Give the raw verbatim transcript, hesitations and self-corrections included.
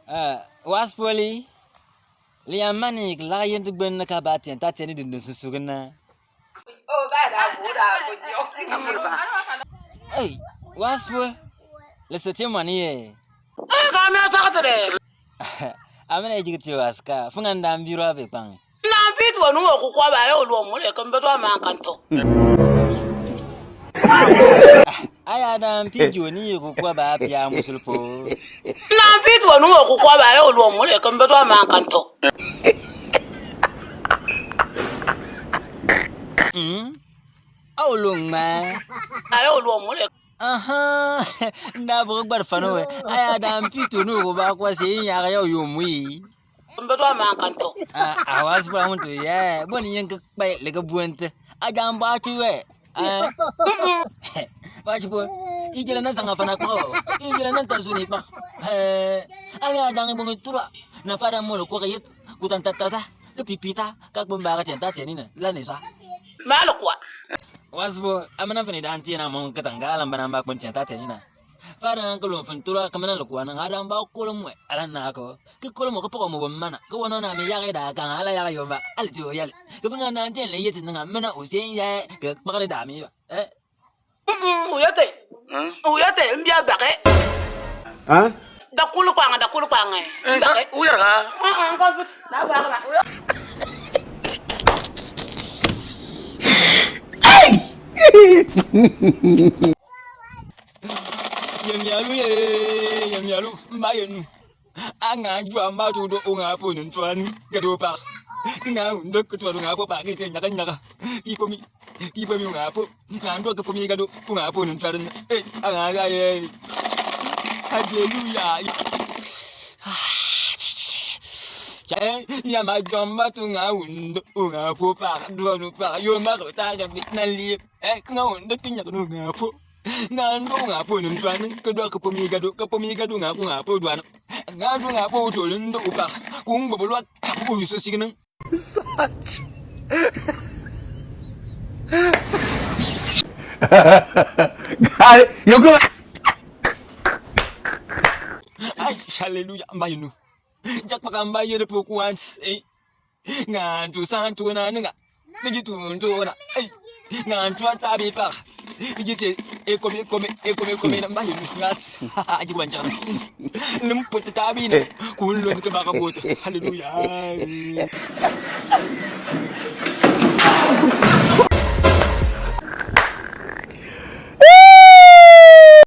Eh, Waspoli, liamani klak yen tu gben na ka ba tien ta tien ni dundun susu gena. Ei, Waspol, lese tien mani ye. Eh, ka me sa ka tere. Amene ejik tio aska, fungan dam biro abe pang. Na mpit wanu wa kukwa ba yo luo mule kembe to aman kanto. Aya da mpit wani ye kukwa ba pia musulpo. Na mpit wanu wa kukwa ba yo luo mule kembe to aman kanto. Mm. Au lung ma. Ayo luo mule. Aha. Nda bo gbar fano we. Aya da mpit wanu ko ba kwa se yin ya ga yo yo mui. Mbe to aman kanto. Ah, awas bra muntu ye. Boni yen ke bai le ke buente. Aja mba ti we. Eh. Ba ti bo. Ijele na sanga fana ko. Ijele na ta suni pa. Eh. Ala aja ngi bungi tura. Na fara mo lo ko ke yet. Kutan ta ta ta. Ke pipita. Ka bumba ka tien ta tien ni na. La ni sa. Ma lo kwa. Wasbo, amana fini dan tien among katanga lamba namba kun tien ta tien ni na. Fara nang kulum fin tura kamana lukwa nang adam ba kulum we, ala nako. Ki kulum ko poko mo bom mana. Ko wono na mi yage da kan ala yaga yomba. Ala ti o yale. Ko bunga nan tien le yeti nanga mana usien ya ke pakare da mi ba. Eh? Mm, uyate. Uyate, mbia bake. Ha? Da kulu kwanga, da kulu kwanga. Bake. Uyar ka? Mm, ko da ba ba. Yem yalu ye, yem yalu, mba yenu. Anga jua mba tu do unga po nun tuan, gado pa. Nga undo ku tuan unga po pa, ke nyaga nyaga. Ipo mi, ipo mi unga po. Nga undo ku po mi gado, unga po nun tuan. Eh, anga ga ye. Hallelujah. Cha, eh, ya ma jua mba tu nga undo, unga po pa, do nu pa, yo ma ko ta ga bit na li. Eh, nga undo ki nyaga nu nga po. Nga ndo nga po num tuan, ke do ke po mi gado, ke po mi gado nga ko nga po duan. Nga ndo nga po to le ndo upa. Kung bo bo lo ka po so sigin. Gal, yo ko. Ai, hallelujah, mba yenu. Jak pa ka mba yenu po kuan. Eh. Nga ntu santu na nga. Nigi tu ntu na. Ei. Nga ntu atabi pa. Nigi te e kome kome e kome kome na mba yenu ngat. Aji kuban chana. Lum pota tabi na. Kun lon ke baka bota. Hallelujah.